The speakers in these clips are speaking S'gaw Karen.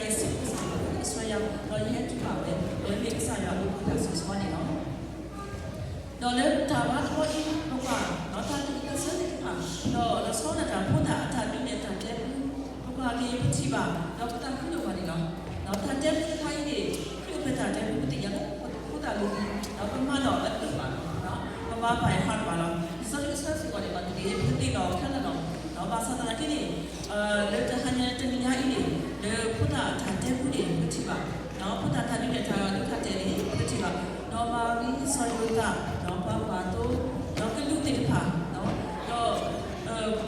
ယစံးဘျုးကစၢ်ယွၤလၢအဆှၢယၤ, ဒီးယဟဲတုၤဘၣ်ဝဲ, ဒီးယမ့ၢ်ကစၢ်ယွၤအဖိခွါတၢ်ဆိၣ်ဂ့ၤန့ၣ်လီၤ. ဒီးလၢတၢ်ဘါတဘီအံၤ ပကွၢ်, ဒီးတၢ်သးခုကစီၣ်သ့ၣ်တဖၣ်, ဒီးလီၤဆီဒၣ်တၢ်ဖိသၣ်အတၢ်ဒုးနဲၣ်တၢ်တဲပူ, ပကွၢ်က့ၤပထံၣ်ဘၣ်, ဒီးပသးခုဒိၣ်မးန့ၣ်လီၤ. ဒီးတၢ်တဲပူတခါအံၤန့ၣ် ခရံာ်အိၣ်ဖျဲၣ်တၢ်တဲပူ ပသ့ၣ်ညါလၢ ဖိသၣ်လၢာ်လံ, ဒီးပမၤဒီးအဒိၣ်ဘၣ်လီၤ, ပမၤပာ်အီၤဟါတဘၣ်လီၤ. လံာ်စီဆှံကဆၢစ့ၢ်ကီးန့ၣ် ဘၣ်သ့ၣ်သ့ၣ် ပသ့ၣ်နီၣ်ခဲလၢာ်လီၤ. ဒီးဘၣ်ဆၣ်သနာ်က့န့ၣ် လၢတဟါညါတနံၤညါအံၤန့ၣ် လၢဖိသၣ်အတၢ်တဲပူန့ၣ် ပထံၣ်ဘၣ်, ဒီးဖိသၣ်တၢ်ဒုးနဲၣ်တၢ်ဒုးတၢ်တဲာ်န့ၣ် ပထံၣ်ဘၣ်, ဒီးမၤရံစီၤယိၤသး, ဒီးပှၤကွၢ်သိ, ဒီးကလူးသ့ၣ်တဖၣ်, ဒီးပထံၣ်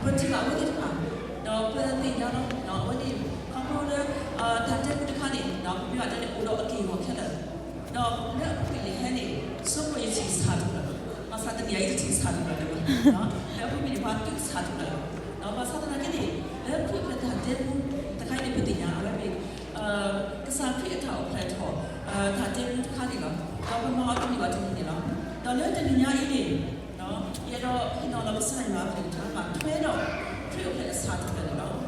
ဘၣ်အဝဲသ့ၣ်တဖၣ်, ဒီးပသ့ၣ်ညါလီၤ. အဝဲန့ၣ် ခီဖျိလၢ တၢ်တဲပူတခါန့ၣ် ပမ့ၢ်ဘၣ်တဲန့ၣ် အိၣ်ဒီးအက့ၢ်အဂီၤခဲလၢာ်, ဒီးလၢအပူၤကွံာ်လံဟဲန့ၣ် ဆိကမိၣ်ယထံၣ်ဆးထူၣ်လၢာ်လီၤ. ဘၣ်ဆၣ်တနံၤအံၤယတထံၣ်ဆးထူၣ်လၢာ်လၢၤဘၣ်, လၢအပူၤကွံာ်န့ၣ် ပှၤထံၣ်ဆးထူၣ်လၢာ်လီၤ. ဒီးဘၣ်ဆၣ်သနာ်က့န့ၣ် လၢခရံာ်အိၣ်ဖျဲၣ်တၢ်တဲပူတခါအံၤန့ၣ် ပသ့ၣ်ညါအဝဲမ့ၢ် ကစၢ်ခရံာ်အတၢ်အိၣ်ဖျဲၣ်ထီၣ် တၢ်တဲပူတခါန့ၣ်လီၤ. ဒီးပမၤအီၤတနံၤဘၣ်တနံၤန့ၣ်လီၤ. ဒီးလၢတနံၤညါအံၤန့ၣ် ယအဲၣ်ဒိးဟ့ၣ်နီၤလီၤကစၢ်ယွၤအကလုၢ်ကထါ ဘၣ်ထွဲဒီးခရံာ်အိၣ်ဖျဲၣ်အဆးတဖျၢၣ်န့ၣ်လီၤ.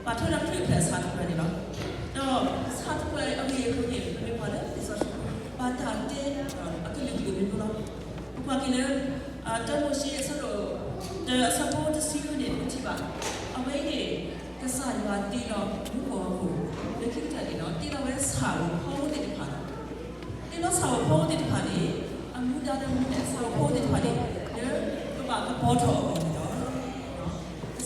ဘၣ်ထွဲဒီးခရံာ်အိၣ်ဖျဲၣ်အဆးတဖျၢၣ်န့ၣ်လီၤ. ဒီးဆးတဖျၢၣ်အဂ့ၢ်အကျိၤန့ၣ် ပမ့ၢ်ကွၢ်လၢလံာ်စီဆှံပူၤ ဘၣ်တၢ်တဲအကလုာ်ကလုာ်မ့ၢ်မ့ၢ်လီၤ. ပကွၢ်က့ၤလၢ တၢမိၤၡ့အဆၢဒိၣ်တၢ အဆၢဖိတဆံဃုန့ၣ် ပထံၣ်ဘၣ်, အဝဲအံၤန့ၣ် ကစၢ်ယွၤတ့လီၤမူခိၣ်ဟီၣ်ခိၣ် လၢခံကတၢၢ်န့ၣ်ဒီး တ့လီၤဝဲဆၣ်ဧိၤဖီဧိၤသ့ၣ်တဖၣ်လီၤ. တ့လီၤဆၣ်ဧိၤဖီဧိၤသ့ၣ်တဖၣ်န့ၣ် အမူဒါလၢမူနဲၣ်ဆၣ်ဧိၤဖီဧိၤသ့ၣ်တဖၣ်န့ၣ် လၢကဘၣ်ကပီၤထီၣ်အဂီၢ်န့ၣ်လီၤ.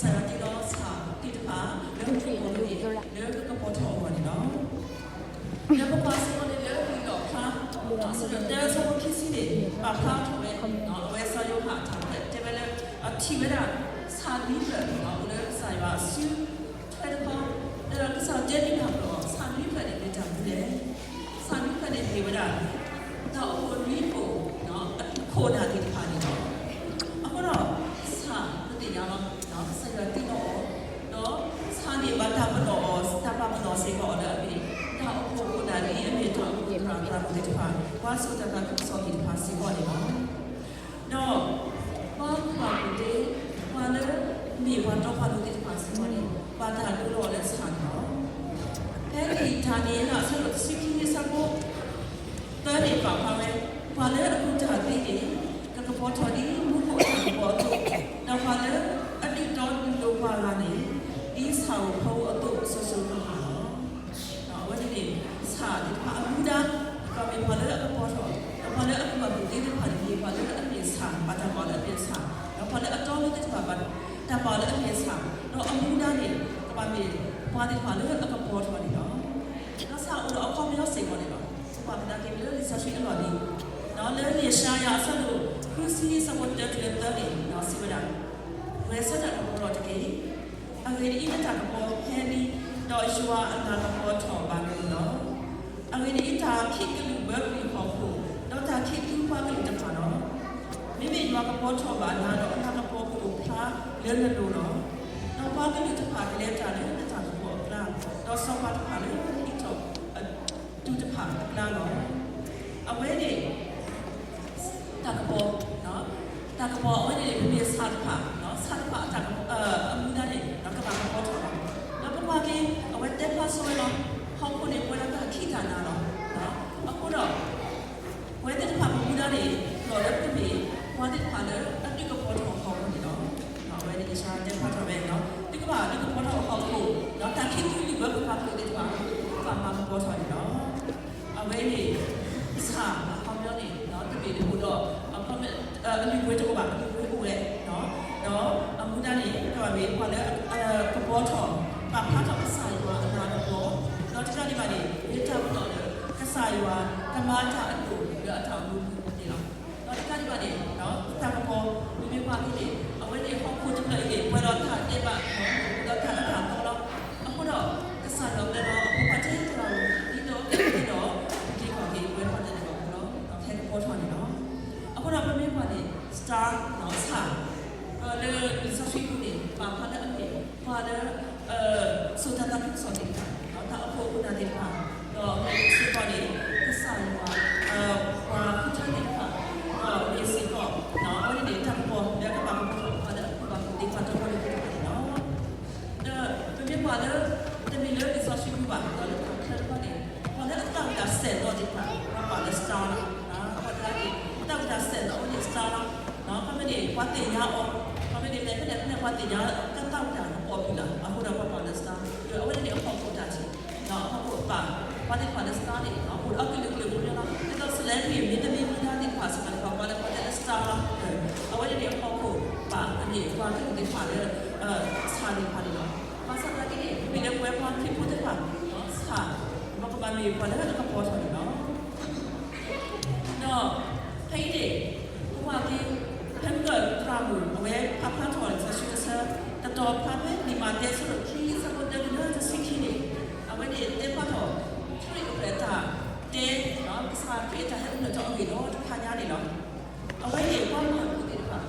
ကစၢ်ယွၤတ့လီၤဆၣ်သ့ၣ်တဖၣ် လၢမူခိၣ်ဟီၣ်ခိၣ်န့ၣ် လၢကကပီၤထီၣ်အဂီၢ်န့ၣ်လီၤ. ဒီးပကွၢ်စ့ၢ်ကီးန့ၣ်လၢဝံၤဒီးဖျါ အဆၢဒိၣ်တၢ အဆၢဖိခံဆံန့ၣ် ပာ်ဖျါထီၣ်ဝဲ အဝဲစီၤယိၤဟၣ်အတၢ်ကွဲးတဲဝဲလၢ အထံၣ်ဝဲဒၣ် ဆၣ်နွံဖျၢၣ် အိၣ်လၢကစၢ်ယွၤအစုထွဲတခီ, ဒီးကစၢ်ယွၤတဲန့ၢ်တၢ်ကဒီး ဆၣ်နွံဖျၢၣ်န့ၣ်မ့ၢ်တၢ်မနုၤလဲၣ်. ဆၣ်နွံဖျၢၣ်န့ၣ်မ့ၢ်ဝဲဒၣ် တၢ်အိၣ်ဖှိၣ်နွံဖှိၣ် အခိၣ်အနၢ်သ့ၣ်တဖၣ်န့ၣ်လီၤ. အဃိဒီး ဆၣ်ပသ့ၣ်ညါလီၤ ကစၢ်ယွၤတ့လီၤအီၤ, ဒီးဆၣ်န့ၣ်ဘၣ်တၢ်ပနီၣ်အီၤ တၢ်ပာ်ပနီၣ်စ့ၢ်ကီးအီၤလၢအမ့ၢ် တၢ်အိၣ်ဖှိၣ်ခိၣ်နၢ်ဒ်အမ့ၢ်တၢ်အိၣ်ဖှိၣ်သရၣ်သရၣ်မုၣ်သ့ၣ်တဖၣ် ပှၤစိာ်တၢ်သးခုကစီၣ်သ့ၣ်တဖၣ်စ့ၢ်ကီးန့ၣ်လီၤ. ဒီးပှၤကူၣ်ဘၣ်ကူၣ်သ့ ပှၤလၢမ့ၢ်ပှၤတီပှၤလိၤသ့ၣ်တဖၣ်စ့ၢ်ကီးန့ၣ် ဘၣ်တၢ်ဒိလီၤအီၤလၢဆၣ်န့ၣ်လီၤ. ဖဲလံာ်ဒၤနံးယ့လးအဆၢဒိၣ်တဆံခံ အဆၢဖိ သၢန့ၣ်ပာ်ဖျါဝဲ, ပှၤလၢအကူၣ်တၢ်သ့န့ၣ် ကကပီၤထီၣ်ဒ်မူခိၣ်အတၢ်ကပီၤအသိး, ဒီးပှၤလၢအဒုးတီဒုးလိၤပှၤဂၤန့ၣ် ဒ်ဆၣ်ဧိၤဖီဧိၤအသိး စိၤစိၤဃၣ်ဃၣ်လီၤ. အဝဲန့ၣ်န့ၣ် ဆၣ်သ့ၣ်တဖၣ်အမူဒါ ဒီးမ့ၢ်ပှၤလၢအကပီၤထီၣ်, ဒီးပှၤလၢအကူၣ်ဘၣ်ကူၣ်သ့သ့ၣ်တဖၣ်န့ၣ် မ့ၢ်ပှၤလၢအမ့ၢ်ဆၣ် ဘၣ်တၢ်ပာ်လၢအမ့ၢ်ဆၣ်, ဒီးပှၤလၢအတီလိၤသ့ၣ်တဖၣ် ဘၣ်တၢ်ပာ်လၢအမ့ၢ်ဆၣ်, ဒီးအမူဒါန့ၣ် ကဘၣ်မ့ၢ်ပှၤသ့ၣ်တဖၣ်လၢအကပီၤထီၣ်န့ၣ်လီၤ. ဒီးဆၣ်အိၣ်ဒီးအခီပညီစ့ၢ်ကီးန့ၣ်လီၤ. ပကသ့ၣ်ညါက့ၤလၢလံာ်စီဆှံအလီၢ်လံၤ, ဒီးလၢယၡါယၤအဆၢဒိၣ်ဃုဆံ အဆၢဖိတၢတုၤလၢသၢန့ၣ် စံးဝဲဒၣ်, ဂဲၤဆၢထၢၣ်ကပီၤထီၣ်တက့ၢ်. အဂ့ၢ်ဒ်အံၤ, လၢတၢ်ကပီၤဟဲလံ, ဒီးယွၤအလၤကပီၤထီၣ်ဘၣ်နၤလီၤ. အဂ့ၢ်ဒ်အံၤ, တၢ်ခံးကလုာ်ဘၢကွံာ်ဟီၣ်ခိၣ်, ဒီးတၢ်ခံးသူပှၤကလုာ်တဖၣ်လီၤ. မ့မ့ၢ်ယွၤကပီၤထီၣ်ဘၣ်နၤ, ဒီးအလၤကပီၤကအိၣ်ဖျါလၢနလိၤလီၤ. ဒီးပှၤကလုာ်တဖၣ်ကလဲၤတၢ်လၢနတၢ်ကပီၤအကျါ, ဒီးစီၤပၤတဖၣ်လၢအဟံးထီၣ်အ တူၢ်တဖၣ်အကျါလီၤ. အဝဲန့ၣ် တၢ်ကပီၤ, တၢ်ကပီၤအဝဲန့ၣ် မ့မ့ၢ်ဆၣ်တဖၣ်, ဆၣ်တဖၣ်အတၢ်ကပီၤ အမူဒါန့ၣ် ကဘၣ်ကပီၤထီၣ်လီၤ. ဒီးပကွၢ်က့ၤ အဝဲတဲဖျါဆိဝဲလီၤ, ဟီၣ်ခိၣ်န့ၣ်ပဝဲဒၣ်တၢ်ခံးတၢ်နၤလီၤ. အဃိဒီး ပဝဲသ့ၣ်တဖၣ်ပမူဒါန့ၣ် လီၤလၢပမ့ၢ်ပှၤသ့ၣ်တဖၣ်လၢအဒုးကပီၤထီၣ်ဟီၣ်ခိၣ်န့ၣ်လီၤ. အဝဲန့ၣ်ယၡါယၤတဲဖျါထီၣ်ဝဲန့ၣ်လီၤ. သုကဘၣ်ဒုးကပီၤထီၣ်ဟီၣ်ခိၣ်, ဒီးတၢ်ခံးသူလုၢ်ဘၢပပှၤကလုာ်သ့ၣ်တဖၣ် ကဘၣ်မၤကပီၤထီၣ်န့ၣ်လီၤ. အဝဲန့ၣ် ဆၣ်အခီပညီန့ၣ် တမ့ၢ်တအိၣ်ဒီး အလုၢ်အပှ့ၤတအိၣ်ဘၣ်, အလုၢ်အပှ့ၤအိၣ်ဝဲ, ဒီးအမူဒါန့ၣ် ကဘၣ်မ့ၢ်ပှၤလၢကပီၤထီၣ် ပာ်ဖျါထီၣ်ကစၢ်ယွၤအလၤကပီၤ, ဒီးတကးဒံးဘၣ်န့ၣ် မ့ၢ်တၢ်ပနီၣ်လၢ ကစၢ်ယွၤကမၤတၢ်အဒိၣ်လၢအတၢ်အိၣ်မူပူၤန့ၣ်လီၤ. ဒီးတကးဒံးဘၣ်န့ၣ် တၢ်ကပီၤ ပမ့ၢ်ကွၢ်က့ၤန့ၣ် အဝဲန့ၣ်ဟီၣ်ခိၣ်တဖျၢၣ်အံၤန့ၣ် ပှဲၤဒီးတၢ်ဒဲးဘး ဒီးတၢ်အၢတၢ်သီလီၤ. အဃိဒီး ကစၢ်ယွၤပျဲလီၤအဖိခွါထဲတဂၤဧိၤ ဒ်သိးကသ့ဒီး က့ၤခီၣ်က့ၤပဝဲပှၤတၢ်န့ၣ်လီၤ. ဒီးဟဲကပီၤထီၣ်န့ၣ်လီၤ. အဃိဒီးပမ့ၢ်ကွၢ်န့ၣ် star ဒီးဆၣ် လၢလံာ်စီဆှံပူၤန့ၣ် ပာ်ဖျါလၢအမ့ၢ်ပှၤလၢ စိာ်တၢ်သးခုကစီၣ်သ့ၣ်တဖၣ် ဒီးတၢ်အိၣ်ဖှိၣ်ခိၣ်နၢ်သ့ၣ်တဖၣ် ဒီးမ့ၢ်စ့ၢ်ကီးန့ၣ် ကစၢ်ယွၤ ပှၤဃုထၢသ့ၣ်တဖၣ် ဒီးမ့ၢ်စ့ၢ်ကီး တမ့ၢ်ဘၣ် ဒီးလၢတၢ်ချၢတခီန့ၣ် ပှၤလၢအသးဝံၣ်တၢ်ဆဲးနီၤသ့ၣ်တဖၣ် ပှၤပာ်လၢ star လီၤ. ပှၤတဂၤန့ၣ် အသးဝံၣ်တၢ်ဆဲးနီၤ အဝဲန့ၣ် star လီၤ. ခီမ့ၢ်န့ၣ် ပှၤသ့ၣ်ညါအီၤ, ခီမ့ၢ်န့ၣ် လဲၤဖဲလဲၣ်ဖဲလဲၣ် ပှၤသ့ၣ်ညါအီၤ ကသးဝံၣ်တၢ် popular အဃိဒီးပှၤပာ်လၢ star ဒီးအဝဲန့ၣ်န့ၣ် အဖီခိၣ်တၢ်ထံၣ် အဖီခိၣ်အပာ် ပှၤသ့ၣ်တဖၣ်လၢ star န့ၣ် အအိၣ်ဒီးအကလုာ်ကလုာ်ဖိလီၤ. ဒ်သိး celebrity မ့တမ့ၢ်မူဒါသ့ၣ်တဖၣ် စှၤတဖၣ် ပှၤလၢပှၤတဲလၢ star လီၤ. အဝဲန့ၣ်န့ၣ် အဖီခိၣ်ပာ်အန့ၣ် ပှၤကလုာ်သ့ၣ်တဖၣ်လၢ ဆၣ်သ့ၣ်တဖၣ်န့ၣ်လီၤ. ဘၣ်ဆၣ်သနာ်က့န့ၣ် မ့ၢ်လၢပဝဲပှၤခရံာ်ဖိသ့ၣ်တဖၣ် ဆၣ် ပကမၤန့ၢ်ပှၤလၢအကပီၤထီၣ်န့ၣ်လီၤ. ဒီးဖဲအံၤန့ၣ် ပဝဲက့ ဖဲမုၢ်ကၢၢ်သရၣ်မုၣ် အဝဲဖးဖျါထီၣ်လံာ်စီဆှံတဆၢ တတီၤဖျါဖဲလံာ်မးသဲအဆၢဒိၣ်ခံ အဆၢဖိတၢတုၤလၢတဆံခံန့ၣ် အဝဲန့ၣ်တဲဖျါထီၣ် ခရံာ်အတၢ်တဲ ကစၢ်ခရံာ်အတၢ်ဟဲနုာ်လီၤထီၣ်အဂ့ၢ်ဒီးတခါညါန့ၣ်လီၤ. အဝဲန့ၣ်ပှၤမၤကူသ့ၣ်တဖၣ်,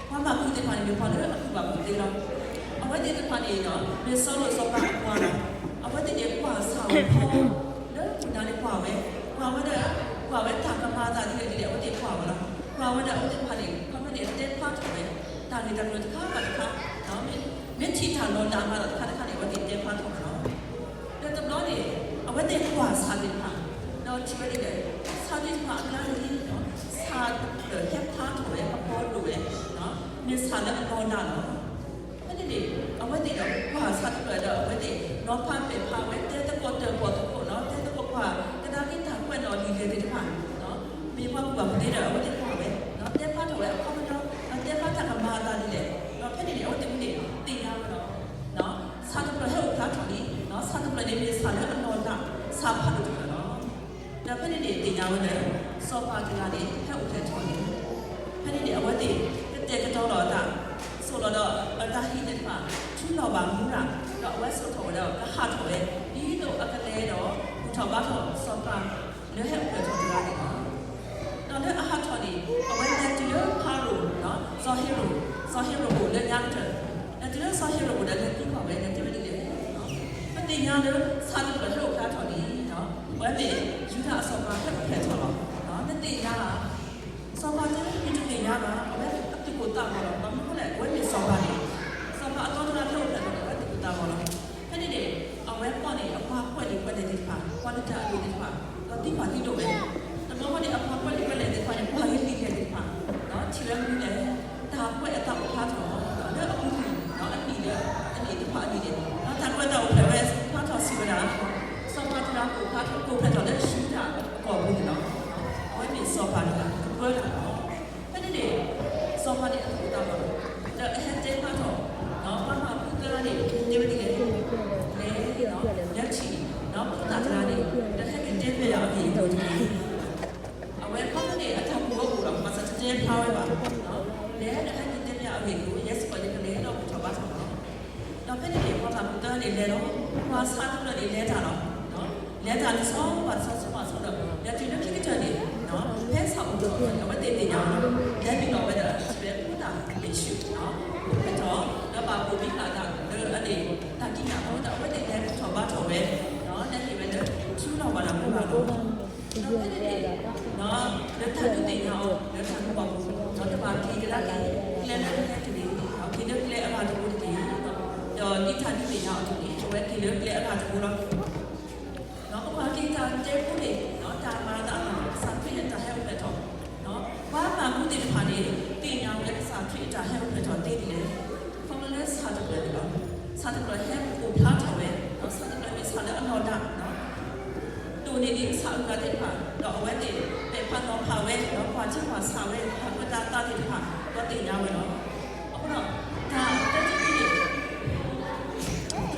ပှၤမၤကူသ့ၣ်တဖၣ်န့ၣ် မ့ၢ်ပှၤလၢအကူၣ်ဘၣ်ကူၣ်သ့လီၤ. အဝဲသ့ၣ်တဖၣ်န့ၣ်ဒီး မ့ၢ်စီၤလိာ်စီၤပၤအပှၤလီၤ. အဝဲသ့ၣ်န့ၣ်ကွၢ်ဆၣ်ဝဲဖီ လၢမုၢ်နၤန့ၣ်ကွၢ်ဝဲ, ကွၢ်ဝဲဒၣ် ကွၢ်ဝဲတၢ်ကမၤအသးဒ်လဲၣ်ဒ်လဲၣ် အဝဲသ့ၣ်ကွၢ်ဝဲလီၤ. ကွၢ်ဝဲဒၣ်အဝဲသ့ၣ်တဖၣ်န့ၣ် ခီမ့ၢ်န့ၣ်တဲဖျါထီၣ်ဝဲ တၢ်ဂ့ၢ်တၢ်ကျိၤတခါဘၣ်တခါ, မ့ၢ်ထံၣ်တၢ်လီၤလးမးဒီးတခါတခါန့ၣ် အဝဲသ့ၣ်တဲဖျါထီၣ်ဝဲလီၤ. ဒီးတဘျီန့ၣ် အဝဲသ့ၣ်ကွၢ်ဆၣ်သ့ၣ်တဖၣ်, ဒီးထံၣ်ဝဲဒ်လဲၣ်, ဆၣ်သ့ၣ်တဖၣ်အကျါန့ၣ် ဆၣ်တဖျၢၣ်ဟဲဖျါထီၣ်ဝဲအဖီဒိၣ်ဝဲ, မ့ၢ်ဆၣ်လၢအလီၤလးလီၤ. ဖဲန့ၣ်န့ၣ် အဝဲသ့ၣ်ဒီးကွၢ်ဆၣ်တဖျၢၣ်ဒီး အဝဲသ့ၣ် နီၤဖးပဲာ်ဖးဝဲ တဲသကိးတၢၣ်ပီၣ်သကိးနီၤ တဲသကိးကွၢ် ကဒါက့ၤတၢ်ကွဲးနီၣ်လံာ်လဲၢ်သ့ၣ်တဖၣ် မ့ၢ်ပှၤကူၣ်ဘၣ်ကူၣ်သ့ဒီး အဝဲသ့ၣ်ကွၢ်ဝဲ တဲဖျါထီၣ်ဝဲအခီပညီ ဒီးတဲဖျါတၢ်ကမၤအသးဒ်လဲၣ်, ဒီးဖဲန့ၣ်န့ၣ် အဝဲသ့ၣ်မုၢ်န့ၣ် သ့ၣ်ညါဝဲလီၤ. ဆၣ်တဖျၢၣ်ဟဲအိၣ်ဖျါထီၣ်လံ, ဆၣ်တဖျၢၣ်န့ၣ်မ့ၢ်ဆၣ်လၢအလီၤလး ဆၣ်ဖးဒိၣ်တဖျၢၣ်လီၤ. ဒီးဖဲန့ၣ်န့ၣ် သ့ၣ်ညါဝဲလၢ စီၤပၤတဂၤန့ၣ် ဟဲအိၣ်ဖျဲၣ်ထီၣ်လံ. ဖဲန့ၣ်န့ၣ် အဝဲသ့ၣ်ကတဲာ်ကတီၤလီၤအသး, စိာ်လီၤဒီးအတၢ်ဟံးသ့ၣ်တဖၣ် ထုလီၤဘၣ်မူရၣ်, ဒီးအဝဲစိာ်ထီၣ်ဝဲဒီးကဟးထီၣ်ဝဲ ဒ်သိးအကလဲၤဒီး ဘူၣ်ထီၣ်ဘါထီၣ်စီၤပၤလၢဟဲအိၣ်ဖျဲၣ်ထီၣ်တဂၤန့ၣ်လီၤ. ဒီးလၢအဟးထီၣ်န့ၣ် အဝဲလဲၤတုၤလၢဖၤရိၤ, စီၤဟ့ရိာ်, စီၤဟ့ရိာ်အိၣ်လၢညါကတၢၢ်, လဲၤတုၤလၢစီၤဟ့ရိာ်အိၣ်ဒီးလဲၤသံကွၢ်ဝဲ လဲၤတဲဝဲဒ်လဲၣ်, ပသ့ၣ်ညါလၢဆၣ်တဖျၢၣ်ဟဲအိၣ်ဖျါထီၣ်န့ၣ် အဝဲမ့ၢ်ယူဒၤအစီၤပၤဟဲအိၣ်ဖျဲၣ်ထီၣ်လီၤ. နသ့ၣ်ညါဧါ. စီၤပၤတဲ ယတသ့ၣ်ညါဘၣ်, အဝဲအသူၣ်ကိၢ်သးဂီၤလီၤ. ဘၣ်မနုၤအဃိလဲၣ်, အဝဲမ့ၢ်စီၤပၤန့ၣ် စီၤပၤအသီတဂၤဟဲအိၣ်ဖျဲၣ်ထီၣ်န့ၣ် အဝဲသူၣ်ကိၢ်သးဂီၤလီၤ. ဖဲန့ၣ်န့ၣ် အဝဲကွၢ်န့ၣ် အပှၤကွဲးလံာ်ကွဲးလဲၢ်သ့ၣ်တဖၣ် ပှၤလုၢ်တၢ်အဒိၣ်သ့ၣ်တဖၣ် ဒီးသံကွၢ်သံဒိၣ်ဝဲ, တဘျီဃီန့ၣ် အပှၤကွဲးလံာ်ကွဲးလဲၢ်သ့ၣ်တဖၣ်န့ၣ် ကွၢ်လံာ်လဲၢ်သ့ၣ်တဖၣ် ဒီးထံၣ်ဝဲမနုၤလဲၣ်, တၢ်ကွဲးအသးအိၣ်ဖျါထီၣ် လၢအပူၤကွံာ် ဒီးအနံၣ်လၢအနံၣ်သ့ၣ်တဖၣ်အနံၣ်န့ၣ် ဒီးတၢ်ကွဲးအသးအိၣ်ဖျဲၣ်ဝဲဖျါထီၣ်စံးဝဲဒၣ်, စီၤပၤတဂၤအိၣ်ဖျဲၣ်ထီၣ်လၢယူဒၤအကီၢ်ပူၤန့ၣ်လီၤ. အဝဲမ့ၢ်စီၤပၤတဂၤ ကပၢတၢ်လီၤ. ဖဲန့ၣ်န့ၣ် စီၤပၤန့ၣ်အသူၣ်ကိၢ်သးဂီၤလီၤ. ဒီးအဟဲတဲဖျါထီၣ် ပှၤမၤကူသၢဂၤန့ၣ် တဲဝဲဒ်လဲၣ်, လဲၤ လဲၤထံၣ် ဖိသၣ်တဂၤန့ၣ် ဒီးဟဲက့ၤတဲဖျါယၤအဂ့ၢ်အကျိၤတက့ၢ်. အဝဲခီဖျိန့ၣ် အတၢ်ကူၣ်ဘၣ်ကူၣ်သ့လီၤ, ဘၣ်ဆၣ်တတဲဖျါဝဲဘၣ်. လဲၤဒီးဟဲက့ၤတဲဖျါအဂ့ၢ်အကျိၤ ယဲစ့ၢ်ကီးယကလဲၤဒီးဘူၣ်ထီၣ်ဘါထီၣ်လီၤ. ဒီးဖဲန့ၣ်န့ၣ် ပှၤမၤကူသၢဂၤန့ၣ်လဲၤလီၤ. ပှၤဆၣ်တဖျၢၣ်န့ၣ်လဲၤတၢ်လီၤ. လဲၤတၢ်တဆီဘၣ်တဆီ တဆီဘၣ်တဆီဒီး လဲၤတုၤလၢခံကတၢၢ်န့ၣ် ဖဲဆၣ်အိၣ်ထီၣ်အဝဲသ့ၣ်သ့ၣ်ညါလီၤ. လဲၤနုာ်လီၤဝဲဒီး ထံၣ်ဝဲဖိသၣ်လံၤဆူၣ် အိၣ်ဖျဲၣ်ထီၣ် ဒီးဘၣ်ဘိၣ်ဘံဃာ်အသးလၢအန့ၣ် တၢ်ကံးညာ်အဃိဒီး အဝဲသ့ၣ်လဲၤဘူၣ်ထီၣ်ဘါထီၣ်ဝဲ ဒီးလဲၤဟ့ၣ်ဝဲလၢ ထူလီၤဘၣ်ဒီးကိၢ်ဘၣ်လီၤ. ဒီးဖဲန့ၣ်န့ၣ် လၢတၢ်ဒုးသ့ၣ်ညါအီၤ လၢတၢ်ကူၣ်ဘၣ်ကူၣ်သ့ ဒီးတဘၣ်က့ၤကဒါက့ၤ ကျဲလၢအဟဲတန့ၣ် က့ၤလၢကျဲအဂၤတဘိတက့ၢ်. ဒီးဒ်တၢ်ဒုးသ့ၣ်ညါအီၤအသိးန့ၣ် အဝဲက့ၤလၢကျဲအဂၤတဘိလီၤ. ဒီးပကွၢ်က့ၤတၢ်တဲဖိန့ၣ် တၢ်မၤအသးအလီၢ် ကစၢ်ခရံာ်အတၢ်ဟဲအိၣ်ဖျဲၣ်ထီၣ်, ပှၤမၤကူသ့ၣ်တဖၣ်န့ၣ် သ့ၣ်ညါဝဲကစၢ်ခရံာ်အတၢ်ဟဲအိၣ်ဖျဲၣ်ထီၣ်သ့ဒ်လဲၣ်. ခီဖျိလၢဆၣ်တဖျၢၣ်န့ၣ်လီၤ. ဆၣ်တဖျၢၣ်ဟဲအိၣ်ဖျါထီၣ်ဝဲ, ဒီးဆၣ်တဖျၢၣ်မ့ၢ်ဆၣ်လၢအလီၤဒၣ် ဒိၣ်န့ၢ်ဒံးဆၣ်အုၣ်ဂၤသ့ၣ်တဖၣ်, ဒီးအဝဲသ့ၣ်ပဲာ်ဖးနီၤဖးဝဲ, ဒီးကွၢ်ထံကွၢ်ဆးဝဲ, တၢ်ကွဲးတၢ်သးသ့ၣ်တဖၣ် ဒီးသ့ၣ်ညါဝဲလီၤ. အဃိဒီး တၢ်တဲတမံၤန့ၣ် ခရံာ်အိၣ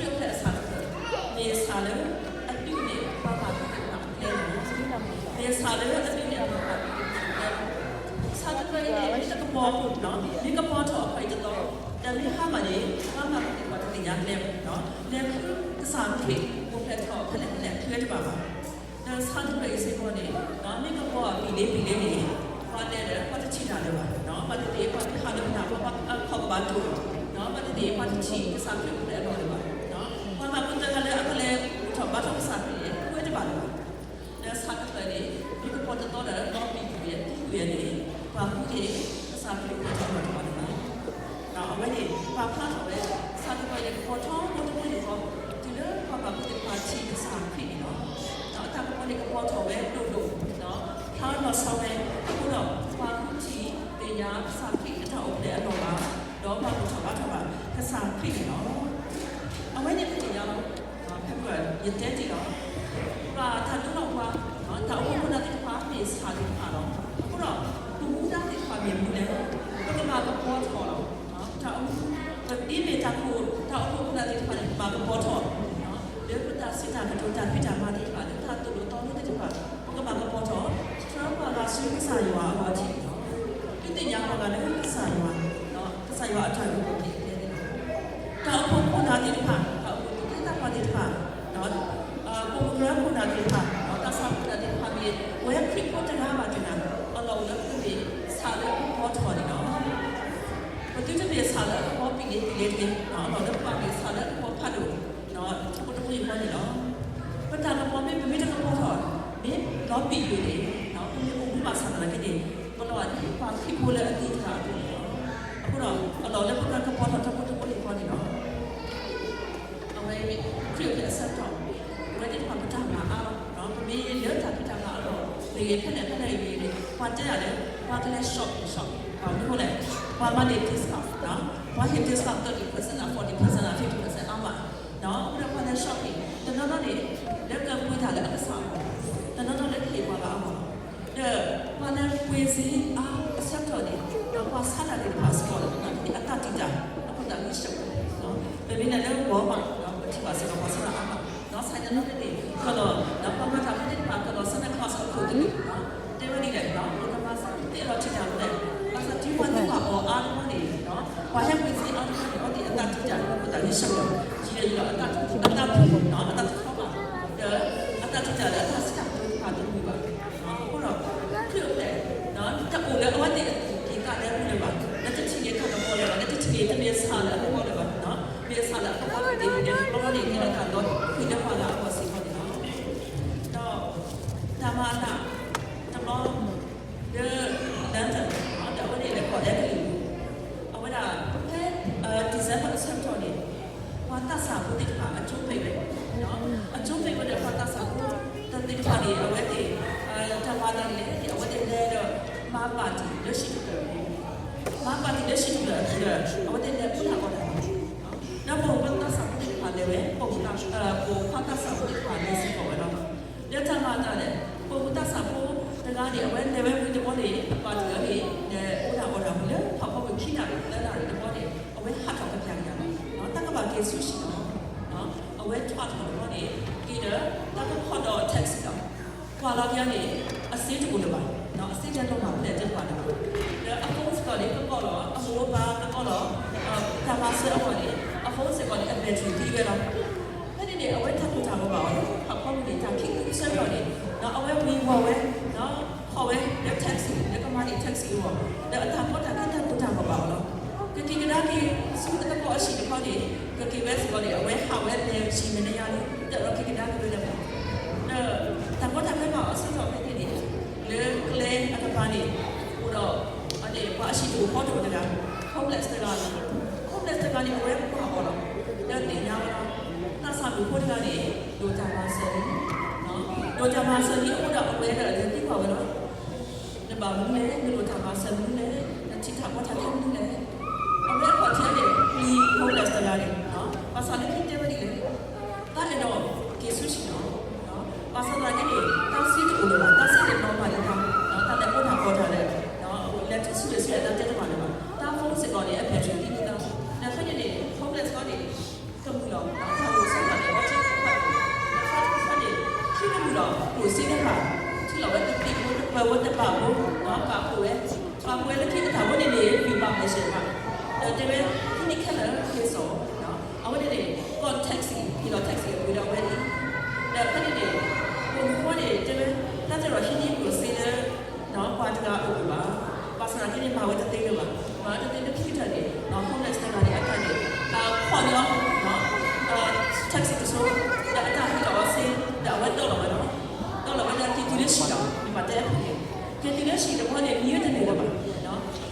်ဖျဲၣ်အဆၣ်တဖျၢၣ် မ့ၢ်ဆၣ်လၢအဒုးန့ၢ်ပှၤဘၣ်သ့ၣ်တဖၣ်အကျဲလီၤ. မ့ၢ်ဆၣ်လၢအဒုးန့ၢ်အပှၤဘၣ်သ့ၣ်တဖၣ်အကျဲလီၤ. ဆၣ်တဖျၢၣ်အံၤန့ၣ် မ့ၢ်တကပီၤအဃိန့ၣ် မ့ၢ်ကပီၤထီၣ်အခီၣ်အံၤတသီ, တမ့ၢ်ဟါမၢ်န့ၣ် ပှၤဘၣ်သ့ၣ်သ့ၣ်တဖၣ်တသ့ၣ်ညါကျဲဘၣ်, လဲၤခူကစၢ်ခရံာ်အိၣ်ဖျဲၣ်ထီၣ်ဖဲလဲၣ်ဖဲလဲၣ် ခူဝဲတဘၣ်ဘၣ်. ဒီးဆၣ်တဖျၢၣ်အံၤစ့ၢ်ကီးန့ၣ် မ့ၢ်ကပီၤအပံၤလ့ပံၤလ့န့ၣ် ပှၤလဲၤဒီးပှၤတထံၣ်တၢ်လၢၤဘၣ်, ဘၣ်သ့ၣ်သ့ၣ်ပှၤကဟးလၢပနၢ် ပှၤအခီၣ်ကဘၣ်ဒိၣ်, ဘၣ်သ့ၣ်သ့ၣ်ပှၤတထံၣ်ကစၢ်ခရံာ်အိၣ်ဖျဲၣ်အလီၢ်လၢၤဘၣ်. ပှၤမၤကူသၢဂၤလၢအကလဲၤဘူၣ်ထီၣ်ဘါထီၣ်ကစၢ်ခရံာ်န့ၣ် ခူဝဲတဘၣ်လၢၤဘၣ်. ဒီးဆၣ်တဖျၢၣ်န့ၣ် မ့ၢ်ကပီၤတသီဒီးလီၤပံာ်ကွံာ်ဝဲ သံကွံာ်ဝဲန့ၣ် ပှၤဃုက့ၤကစၢ်ခရံာ်အိၣ်ဖျဲၣ်ထီၣ်အလီၢ်တဘၣ်လၢၤဘၣ်. အဝဲန့ၣ် ပာ်ဖျါထီၣ်ဝဲ ဆၣ်တဖျၢၣ်န့ၣ် ကပီၤထီဘိတဘိန့ၣ်ဃီ တုၤလၢပှၤမၤကူသ့ၣ်တဖၣ်ထံၣ် လီၤထီၣ်ဝဲဒိၣ်ဒိၣ်, ဖျါလီၤဆီဝဲ, အဃိဒီးပှၤဃုထံၣ်သ့ၣ်ညါကစၢ်ခရံာ်အတၢ်အိၣ်ဖျဲၣ်အလီၢ်ဘၣ်, ဒီးပှၤကူၣ်ထီၣ်ဘါထီၣ်ဘၣ်ကစၢ်ခရံာ်န့ၣ်လီၤ. အဝဲန့ၣ်ပသ့ၣ်ညါလီၤ. ဖဲယတဲတ့ၢ်လီၤ, ပှၤတၢ်ဒိလီၤပှၤ, တၢ်အိၣ်ဖှိၣ်ခိၣ်နၢ်သ့ၣ်တဖၣ်မ့ၢ်ဆၣ်သ့ၣ်တဖၣ်လီၤ. အဃိဒီး ပမူဒါသ့ၣ်တဖၣ်မ့ၢ်မနုၤလဲၣ်, ပကဘၣ်ကပီၤထီၣ်လီၤ. တၢ်အိၣ်ဖှိၣ်, ပဒ်မ့ၢ်တၢ်ခိၣ်, တၢ်အိၣ်ဖှိၣ်ခိၣ်နၢ်သ့ၣ်တဖၣ်န့ၣ် ပဘၣ်ကပီၤထီၣ် လၢပတၢ်စံးတၢ်ကတိၤ တၢ်ဖံးတၢ်မၤသ့ၣ်တဖၣ် လၢတၢ်သိၣ်လိသီလိသ့ၣ်တဖၣ် ပကဘၣ်ကပီၤထီၣ်, ဆှၢပှၤဂၤဆူကစၢ်ယွၤအဂီၢ်ထံးလီၤ. ဒုးသ့ၣ်ညါပှၤဂၤလၢကစၢ်ယွၤ, ကစၢ်ယွၤအတၢ်အုၣ်က့ၤခီၣ်က့ၤန့ၣ်လီၤ. တၢ်အိၣ်ဖှိၣ်ခိၣ်နၢ်သ့ၣ်တဖၣ်, တၢ်အိၣ်ဖှိၣ်သ့ၣ်တဖၣ်, ပိာ်မုၣ်ကရၢခိၣ်နၢ်သ့ၣ်တဖၣ်, တၢ်ဆၣ်ခိၣ်နၢ်သ့ၣ်တဖၣ်မ့ၢ် ပဝဲခရံာ်ဖိတဂၤဘၣ်တဂၤ, အလီၢ်အိၣ်လၢပမ့ၢ်ဆၣ်လၢအကပီၤထီၣ်န့ၣ်လီၤ. ပသုတမ့ၢ်ဆၣ်လၢအကပီၤပံာ်လ့ပံာ်လဲတဂ့ၤ, အလီၢ်လၢပမ့ၢ်ဆၣ်လၢအကပီၤဖးဒိၣ်, ထီဘိတဘိယူၢ်ဃီန့ၣ်လီၤ. ပတၢ်ကပီၤမ့ၢ်ပမ့ၢ်တကပီၤထီၣ်, မ့ၢ်လီၤပံာ်ယိာ်န့ၣ်, ပမ့ၢ်အိၣ်မူဘၣ်ဆၣ်သနာ်က့န့ၣ်, ပလီၤဂာ်ဒ်ပှၤခရံာ်ဖိလၢအသံတဂၤအသိးန့ၣ်လီၤ. အဃိဒီး အလီၢ်လၢပကကပီၤထီၣ်ထီဘိတဘိယူၢ်ဃီန့ၣ်လီၤ. အဝဲ ခရံာ်အိၣ်ဖျဲၣ်အဆၢကတီၢ်, ပဝဲသ့ၣ်တဖၣ်ပတၢ်မၤအါလီၤ. ပမ့ၢ်လၢတၢ်ဖံးတၢ်မၤအလီၢ်, မ့ၢ်ဂ့ၤဖဲလဲၣ်ဖဲလဲၣ်ဂ့ၤန့ၣ်, ပှၤတဲဒၣ်လၢ ပှၤကလဲၤ shopping shopping ဘၣ်မနုၤအဃိလဲၣ်, ပှၤမၤန့ၢ် discount, ပှၤဟ့ၣ် discount thirty percent အ forty percent အ fifty percent အါမး, အဃိဒီးပှၤလဲၤ shopping တနီၤနီၤန့ၣ် လၢကပှ့ၤတၢ်လၢအကစၢ်အဂီၢ်, တနီၤနီၤလၢကဟ့ၣ်ပှၤဂၤအဂီၢ်, ဒီးပှၤလၢပှ့ၤစ့အါအဆၢကတီၢ်န့ၣ်, ဒီးပှၤဆါတၢ်သ့ၣ်တဖၣ်စ့ၢ်ကီးလီၤ, အတၢ်တံာ်တာ်, အဃိသတးဂံၢ်ဆူၣ်, ပမ့ၢ်လဲၤလၢ Walmart ဒီးပထံၣ်ဘၣ်စ့ၢ်ကီးပှၤဆါတၢ်အါမး, ဒီးဆါတနီၤန့ၣ် ကလီၤ, ဒီးပှၤမၤတၢ်ဖိသ့ၣ်တဖၣ် ကလီၤဆါန့ၢ် ခီၣ်စးခိၣ်တဒူၣ်, တဲဝဲဒ်လဲၣ်, ပကမၤစၢၤသ့အလီၤထံၣ်တၢ်ဝဲလဲၣ်, ဘၣ်ဆၣ်တုၤပှၤသံကွၢ်အီၤအါတဘျီန့ၣ်, ပှၤဟဲပှ့ၤစ့အါတဘျီန့ၣ် အဝဲသ့ၣ်အတၢ်တံာ်တာ် အဃိသတးဂံၢ်ဆူၣ်လီၤ, ယံာ်ဒီးယံာ်လီၤ အတၢ်ဖုၣ်, အတၢ်ဖုၣ်ထီဘၣ်, ဒီးအတၢ်တံာ်တာ်လၢအတၢ်စံးတၢ်ကတိၤတဖၣ်တမုာ်ဘၣ်. အဃိဒီး ခရံာ်အိၣ်ဖျဲၣ် တအိၣ်လၢအဝဲသ့ၣ်အသူၣ်ကံၢ်သးလဲအပူၤလၢၤဘၣ်, လၢတထံၣ်န့ၢ်တၢ်ကပီၤလၢၤဘၣ်, လၢတထံၣ်န့ၢ်တမ့ၢ်ဆၣ်လၢအကပီၤလၢၤဘၣ်, မ့ၢ်ဆၣ်လၢအကပီၤလၢၤဘၣ်န့ၣ် တဘျီဘျီန့ၣ် ကဲထီၣ်တၢ်လီၤဃံၤလၢပှၤဂၤအဂီၢ်စ့ၢ်ကီးန့ၣ်လီၤ. ဒီးတၢ်မၤအသးတဘျီ လၢ London ဒီးအဝဲန့ၣ်လဲၤခီၣ်လၢကလံၤပူၤ, အဝဲဒၣ်ဖဲ December အဆၢကတီၢ်န့ၣ် ပှၤသးစၢ်ဖိသ့ၣ်တဖၣ်အကၠိပ့းဝဲ, အကၠိပ့းဝဲဒီးပှၤသးစၢ်ဖိသ့ၣ်တဖၣ်န့ၣ် အဝဲသ့ၣ် တၢ်မၤသးဒ်လဲၣ်န့ၣ် အဝဲသ့ၣ်လဲၤဒီး မၤ party လၢဟံၣ်တဖျၢၣ်, မၤ party လၢဟံၣ်တဖျၢၣ်အပူၤဒီး အဝဲသ့ၣ်လဲၤအိၣ်တၢ်အီၣ်တၢ်အီ, ဒီးပှၤသးစၢ်ဖိသ့ၣ်တဖၣ်လဲၤဝဲ, ပှၤသးစၢ်ဖိသ့ၣ်တဖၣ်လဲၤစ့ၢ်ကီးဝဲလီၤ. ဒီးတၢ်မၤအသးန့ၣ် ပှၤသးစၢ်ဖိတဂၤန့ၣ် အဝဲလဲၤဝဲဝံၤတဘျီန့ၣ် ပှၤတဂၤန့ၣ် လဲၤအိၣ်တၢ်အီၣ်တၢ်အီလၢဖးဖီမုၢ်ခံနၣ်ရံၣ်သၢနၣ်ရံၣ်တဘျီန့ၣ် အဝဲဟးထီၣ်ကပျၢ်က့ၤလီၤ, တၢ်ကဘၣ်က့ၤဆူဟံၣ်လီၤ. အဝဲထီၣ်ထီၣ်တဘျီန့ၣ် က့ၤဒီး တၢ်ကခီၣ်ဒီး taxi လီၤ. ကွၢ်လီၤက့ၤအီၤန့ၣ် အစ့တအိၣ်လၢၤဘၣ်, အစ့လဲၤလီၤမၢ်ဖဲလဲၣ်တအိၣ်လၢၤဘၣ်, ဒီးအ phone စ့ၢ်ကီးန့ၣ် ကကိးလီၤ, အမိၢ်အပၢ်ကကိးလီၤ, တၢ်မၤစၢၤအဂီၢ်န့ၣ် အ phone စ့ၢ်ကီးန့ၣ် အ battery သံဝဲလီၤ. ဖဲန့ၣ်န့ၣ် အဝဲတၢ်ကိၢ်တၢ်ဂီၤဘၣ်အီၤလၢ ဖးဖီမုၢ်န့ၣ် တၢ်ခံးဆၢကတီၢ်န့ၣ် ဒီးအဝဲဝံၤဝီၤဝဲ, ဒီးခီၣ်ဝဲလၢ taxi လၢကမၤန့ၢ် taxi အဂီၢ်, ဒီးအတၢ်ကီတၢ်ခဲတၢ်ကိၢ်တၢ်ဂီၤဘၣ်အီၤလီၤ. ကက့ၤကဒါက့ၤဆူအသကိးအဟံၣ်တခီန့ၣ် ကက့ၤဝဲစ့ၢ်ကီးန့ၣ် အဝဲဟးဝဲလဲၤဆံးမဲာ်ညါလံ, တၢ်ဒီးက့ၤကဒါက့ၤဝဲလၢၤဘၣ်. ဒီးတၢ်ကီတၢ်ခဲဘၣ်အီၤအဆၢကတီၢ်ဖဲန့ၣ်န့ၣ် လၢကျဲအကပၤန့ၣ် အိၣ်ဒီး အန့ၣ် ပှၤအဟံၣ်တအိၣ်ဖီတအိၣ်တဂၤ, homeless တဂၤန့ၣ်, homeless တဂၤန့ၣ် အဝဲကွၢ်အီၤလီၤ, ဒီးသ့ၣ်ညါဝဲလီၤ. သးစၢ်မုၣ်ဖိတဂၤန့ၣ် ဒိၣ်တၢ်မၤစၢၤလံ, ဒိၣ်တၢ်မၤစၢၤလံအဃိဒီး အဝဲဒၣ်လဲၤသံကွၢ်ဝဲလီၤ. နဘၣ်မနုၤလဲၣ်, နဒိၣ်တၢ်မၤစၢၤမနုၤလဲၣ်, နထံၣ်တၢ်ကီတၢ်ခဲမနုၤလဲၣ်. အဝဲအခီၣ်ထံးန့ၣ် ပျံၤ homeless တဂၤန့ၣ်, ဘၣ်ဆၣ်လၢခံတဲဝဲဒ်လဲၣ်, တၢ်အဲၣ်ဒိးက့ၤဆူဟံၣ်လီၤ. ဘၣ်ဆၣ်သနာ်က့န့ၣ် တၢ်စ့တအိၣ်လၢၤဘၣ်, တၢ်စ့န့ၣ်လီၤမၢ်လံတၢ်, တၢ်လဲၤအိၣ်တၢ်ကီတၢ်လဲၣ်, လဲၤတုၤဆူလဲၤဆူလဲၤတၢ်တဲတမံၤလၢၤဘၣ်, တၢ် phone စ့ၢ်ကီးန့ၣ် အ battery သံသံသး, ဒီးဖဲန့ၣ်န့ၣ် homeless ခီန့ၣ် ကမုာ်လီၤ, တၢ်အိၣ်ဆၢကတီၢ်န့ၣ် အဝဲထံၣ်တဖၣ်, ဒီးဖဲန့ၣ် ခံကမုာ်လီၤ ကျိၣ်စ့တဖၣ်, ထံၣ်လီၤဝဲတသံးဖိတပၢၤဖိတဘးဖိ, ပာ်ဖှိၣ်ဝဲ, ပာ်ဖှိၣ်ဝဲလၢခံကတၢၢ်ဖိန့ၣ်န့ၣ် ပံၤဘၣ်မဲာ်ဆှဲးဘၣ်, ဒီးတဲဝဲ ဟံးန့ၢ်ခဲလၢာ်က့ၤစိာ်, အဝဲန့ၣ်န့ၣ် ကီၢ် taxi ဟ့ၣ်လီၤ taxi အပှ့ၤဒီးအဝဲအံၤ, ဒီးဖဲန့ၣ်န့ၣ် ပိာ်မုၣ်ဖိန့ၣ် တဲဝဲ တၢ်တရီၣ်ဟံးန့ၢ်ကျိၣ်စ့လၢ ပှၤတဂၤအအိၣ်ဘၣ်, ဘၣ်ဆၣ်သနာ်က့န့ၣ် မၤဝဲတသ့လၢၤဘၣ်, မၤဝဲတသ့လၢခံကတၢၢ်န့ၣ် homeless တဂၤန့ၣ် အတၢ်န့ၣ် ခီၣ်လီၤ, အ taxi တစိၤ, ဒီးအတၢ်ဟ့ၣ်လီၤအီၤစ့, ဒီးအဝဲဒီလီၤဝဲလီၤ, ဒီလီၤဝဲဒီးက့ၤတုၤလၢဟံၣ်လီၤ, မ့ၢ်ဘၣ်တဲအပူၤန့ၣ်, က့ၤတုၤလၢဟံၣ်တဘျီန့ၣ် မံဝဲတန့ၢ်လၢၤဘၣ်,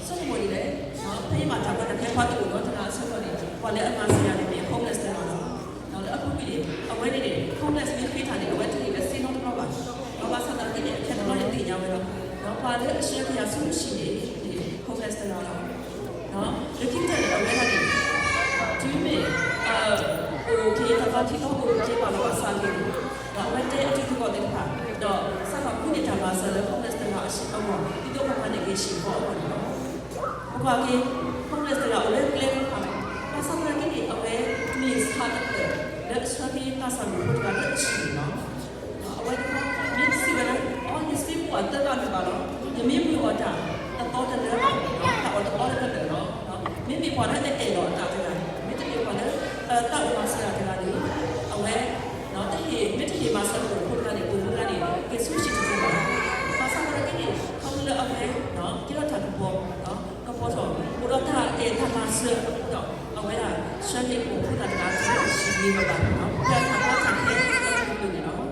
ဆိကမိၣ်ဒ်လဲၣ်, ဖဲယဘၣ်တၢ်ကီတၢ်ခဲဖးဒိၣ်အိၣ်ဒီးတဂၤအဆၢကတီၢ်န့ၣ် ပှၤလၢအမၤစၢၤယၤန့ၣ်န့ၣ် homeless တဂၤလီၤ, လၢအပူၤကွံာ်န့ၣ် အဝဲန့ၣ်န့ၣ် homeless မ့ၢ်ဃ့တၢ်န့ၣ် အဝဲတဟ့ၣ်ဝဲစ့နီတဘျီဘၣ်, ဒီးဘၣ် ပှၤလၢအဆှၢက့ၤယၤဆူဟံၣ်န့ၣ် homeless တဂၤလီၤ. လၢခံကတၢၢ်န့ၣ် အဝဲဒၣ်န့ၣ် တုၤမ့ၢ် အိၣ်က့ၤတၢ်သီထံသီ အိၣ်က့ၤပာ်လီၤဘၣ်ဆၣ်က့ၤန့ၣ် ဒီးအဝဲတဲအတံၤသကိးသ့ၣ်တဖၣ် ဒီးစးထီၣ်ဃုန့ၢ်တၢ်မၤစၢၤလၢ homeless တဂၤအဂီၢ် ဒ်သိးပမၤန့ၢ်က့ၤဟံၣ်ဃီအဂီၢ်န့ၣ်လီၤ. ပကွၢ်က့ၤ homeless တဂၤအိၣ်လၢကျဲတဖၣ်လီၤ. ဘၣ်ဆၣ်သနာ်က့န့ၣ် အဝဲမ့ၢ်ဆၣ်တဖျၢၣ်လၢအဆှၢက့ၤဘၣ်ဆၣ်မုၣ်ဖိတဂၤလၢအဟံၣ်န့ၣ်လီၤ. အဝဲတခီ မ့ၢ်စံးဝဲလၢ အီ ယစ့ပှၢ်သၢဘၣ်မ့ၢ်ဘၣ်လီၤ. ယမ့ၢ်မုာ်အီၣ်တၢ် တသီတလၢဘၣ်, တၢ်အီၣ်တအီလၢကလၢာ်လီၤ. မ့မ့ၢ်ပှၤလၢအအဲၣ်လီၤအသးတဂၤ, မ့တမ့ၢ်ပှၤလၢ သးအိၣ်မၤစၢၤတၢ်တဂၤန့ၣ် အဝဲ တဟ့ၣ် မ့ၢ်တဟ့ၣ်မၤစၢၤပှၤဖိတဂၤန့ၣ် ပှၤဖိတဂၤန့ၣ် က့ၤဆူဟံၣ်တဂၤဘၣ်. ဘၣ်ဆၣ်သနာ်က့န့ၣ် ခီဖျိလၢအဝဲ ကဲထီၣ်တၢ်ကပီၤ ကပီၤထီၣ် အိၣ်ဒီးတၢ်အဲၣ်တၢ်မၤစၢၤဒီး အဝဲဒၣ်ဆှၢန့ၢ်ပှၤဖိသၣ်တဂၤ တၢ်ဟံၣ်ဂံၢ်ဘါဘၣ် ပှၤတၢ်ကီတၢ်ခဲလၢအပူၤန့ၣ်လီၤ.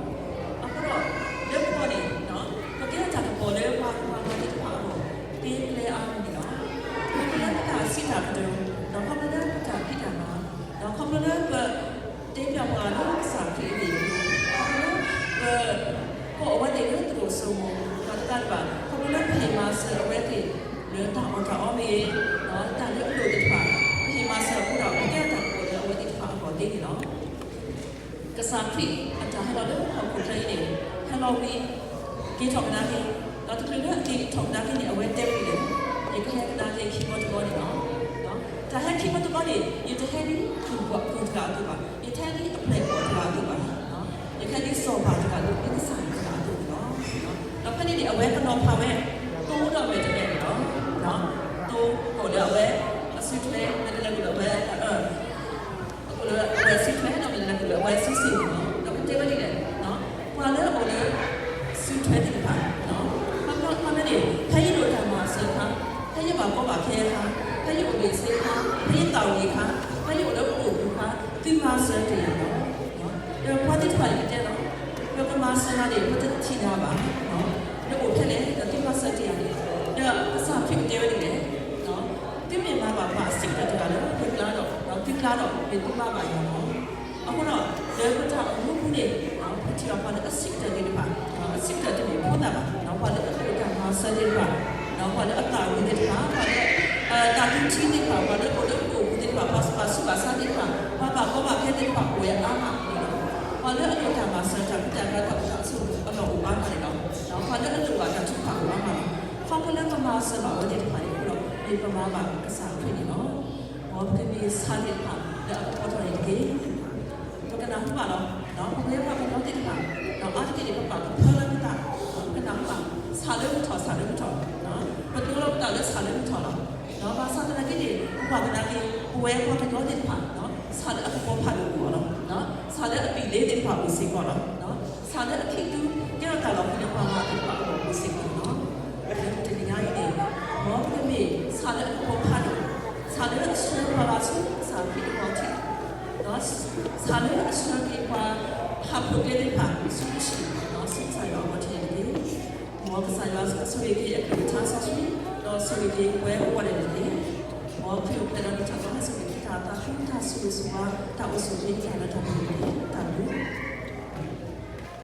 အဃိဒီး လၢပဂီၢ်န့ၣ် ပကဲထီၣ်တၢ်ကပီၤလၢပှၤပှၤသ့ၣ်တဖၣ်အဂီၢ် သ့ကျဲအါမံၤန့ၣ်လီၤ. ခီဖျိလၢပတၢ်စံးတၢ်ကတိၤ ဒီးခီဖျိလၢပတၢ်ဖံးတၢ်မၤ ဒီးခီဖျိလၢပ တဲပၠးပှၤလၢကစၢ်ခရံာ်အဂ့ၢ်အကျိၤ ခီဖျိလၢပ ကိးအဝဲသ့ၣ်လၢသရိာ်စိမိၤ ဒီးတကးဒံးဘၣ် ခီဖျိလၢပဟ့ၣ်မၤစၢၤအဝဲသ့ၣ် လၢတၢ်အီၣ်တၢ်အီမ့ၢ်ဂ့ၤ တၢ်လၢအလိၣ်သ့ၣ်တဖၣ် ပဟ့ၣ်မၤစၢၤအဃိဒီး ပကဲထီၣ်တၢ်ကပီၤလၢအဝဲသ့ၣ်တဖၣ်အဂီၢ်သ့န့ၣ်လီၤ. ကစၢ်ခရံာ်အတၢ်ဟဲလီၤလၢဟီၣ်ခိၣ်ချၢအံၤန့ၣ် ဟဲလီၤဝံၤ က့ၤထီၣ်ကဒါက့ၤ ဒီးတချုးလၢအက့ၤထီၣ်ကဒါက့ၤန့ၣ် အဝဲတဲဝဲဒ်လဲၣ်, ယကဟဲကဒါက့ၤခံဘီတဘီန့ၣ်လီၤ. တၢ်ဟဲခံဘီတဘီန့ၣ် ယတဟဲဒ်ကုၢ်တဂၤအသိးဘၣ်, ယတဟဲဒ်အပျဲၢ်အဘီၣ်တဂၤအသိးဘၣ်, ယကဟဲဒ်စီၤပၤတဂၤအသိး ဒ်ကစၢ်ယွၤတဂၤအသိးန့ၣ်လီၤ. ဒီးဖဲန့ၣ်န့ၣ် အဝဲကနီၤဖးဝဲ သိဒီးမဲာ်တဲးလဲးန့ၣ်လီၤ. သိ ကိးလၢအဝဲအစုထွဲ မ့တမ့ၢ်လၢကိးလၢအဝဲ အကိးလၢအဝဲစုထွဲ ဒီးမ့တမ့ၢ်လၢကိးလၢအဝဲစုစ့ၣ်န့ၣ်လီၤ. ဒီးပတဲဝဲဒ်လဲၣ်, ပှၤလၢအအိၣ်လၢ စုထွဲသ့ၣ်တဖၣ် ခီဖျိန့ၣ် ဖဲယလိၣ်တၢ်မၤစၢၤအခါ, ဖဲယဘၣ်ကီဘၣ်ခဲအခါ, ဖဲယအိၣ်ဘ့ၣ်ဆ့အခါ, ဖဲယသးဝံၤအခါ, ဖဲယအိၣ်လၢပအိၣ်ပူၤအခါ, သုမၤစၢၤတ့ၢ်ယၤလီၤ. ဒီးပှၤသ့ၣ်တဖၣ်န့ၣ်ကတဲလီၤ, ပကမၤစၢၤနၤန့ၣ် ပတထံၣ်နၤဘၣ်, နအိၣ်ဖဲလဲၣ် ဒီးသုမၤစၢၤတ့ၢ်ယၤန့ၣ်, ဒီးကစၢ်ခရံာ်ကတဲဝဲဒ်လဲၣ်, သုမ့ၢ်မၤဘၣ်ပှၤအဆံးကတၢၢ်တဂၤလၢယကျါဒီး သုကျါဒီး မ့ၢ်သုဘါဘၣ်ယၤလီၤ. အဃိဒီး လၢပတၢ်အိၣ်မူပူၤန့ၣ် ပထံၣ်ဘၣ်ပှၤလၢအဆံးကတၢၢ်သ့ၣ်တဖၣ်, အဆံးကတၢၢ်တမ့ၢ်ဖိသၣ်ဘၣ်, ပှၤလၢအလိၣ်တၢ်မၤစၢၤသ့ၣ်တဖၣ်, ပှၤလၢအသးဝံၤသ့ၣ်တဖၣ်, ပှၤလၢ တၢ်သူထံသ့ၣ်တဖၣ်, ပှၤလၢအိၣ်လၢပအိၣ်ပူၤသ့ၣ်တဖၣ်, ပှၤဘၣ်ဆူးဘၣ်ဆါသ့ၣ်တဖၣ်, ပှၤဘၣ်ကီဘၣ်ခဲသ့ၣ်တဖၣ် အိၣ်ဝဲအါမးန့ၣ်လီၤ. ပှၤလၢအလိၣ်တၢ်မၤစၢၤ တၢ်ဖံးတၢ်မၤ တၢ်အိၣ်ဆူၣ်အိၣ်ချ့အလီၢ်အိၣ်အါမးန့ၣ်လီၤ. ပှၤလၢအလိၣ်ဘၣ်တၢ်ထုကဖၣ်အိၣ်အါမးလီၤ. ခီဖျိလၢပမၤစၢၤဘၣ်အဝဲသ့ၣ်တဖၣ်န့ၣ်အဃိဒီး မ့ၢ်ပမၤဘၣ်ကစၢ်ခရံာ်န့ၣ်လီၤ. မ်ပကမ့ၢ်ဆၣ်သ့ၣ်တဖၣ်လၢအကပီၤထီၣ်န့ၣ်တက့ၢ်. ပကနၢ်ဟူဘၣ်လီၤ, ပဝဲပှၤကညီသ့ၣ်တဖၣ် အါတက့ၢ်န့ၣ် ပပာ်ကဖၢလၢပသး, ပကနၢ်ဟူဘၣ် ဆၣ်လၢကထီၣ် ဆၣ်လၢကထီၣ်, ပဒိလီၤပသးလၢဆၣ်လၢကထီၣ်လီၤ. ဘၣ်ဆၣ်သနာ်က့န့ၣ် ပကွၢ်ကဒါက့ၤ ပဝဲပှၤကညီသ့ၣ်တဖၣ် ဆၣ်လၢအကပီၤဖးဒိၣ်အိၣ်အီၤလီၤ. ဆၣ်လၢအပံာ်လ့သ့ၣ်တဖၣ်အိၣ်စ့ၢ်ကီးလီၤ. ဆၣ်လၢအခံးသူ ကဲထီၣ်တၢ်လီၤဃံၤလၢပှၤဂၤသ့ၣ်တဖၣ်အဂီၢ်အိၣ်စ့ၢ်ကီးန့ၣ်လီၤ. လၢတနံၤညါအံၤန့ၣ် မ်ပကမ့ၢ်ဆၣ်လၢအကပီၤဖးဒိၣ်, ဆၣ်လၢအဆှၢပှၤဂၤဆူကစၢ်ခရံာ်အဂီၢ်ထံး, ဆၣ်လၢအဆှၢက့ၤပှၤဟးဖိးကျဲသ့ၣ်တဖၣ်ဆူကစၢ်, ဆူကစၢ်ယွၤအဂီၢ်ထံးန့ၣ်တက့ၢ်. မ်ကစၢ်ယွၤဆိၣ်ဂ့ၤက့ၤအကလုၢ်ကထါစီဆှံ, ဒီးဆိၣ်ဂ့ၤက့ၤပဝဲကိးဂၤဒဲးန့ၣ်တက့ၢ်. မ်ခရံာ်အိၣ်ဖျဲၣ်ဒီးနံၣ်ထီၣ်သီဟဲစိာ်က့ၤတၢ်သးခု တၢ်ဆိၣ်ဂ့ၤဆိၣ်ဝါ တၢ်အိၣ်ဆူၣ်အိၣ်ချ့ တၢ်လၢတၢ်ပှဲၤန့ၣ်တက့ၢ်. တၢ်ဘျုး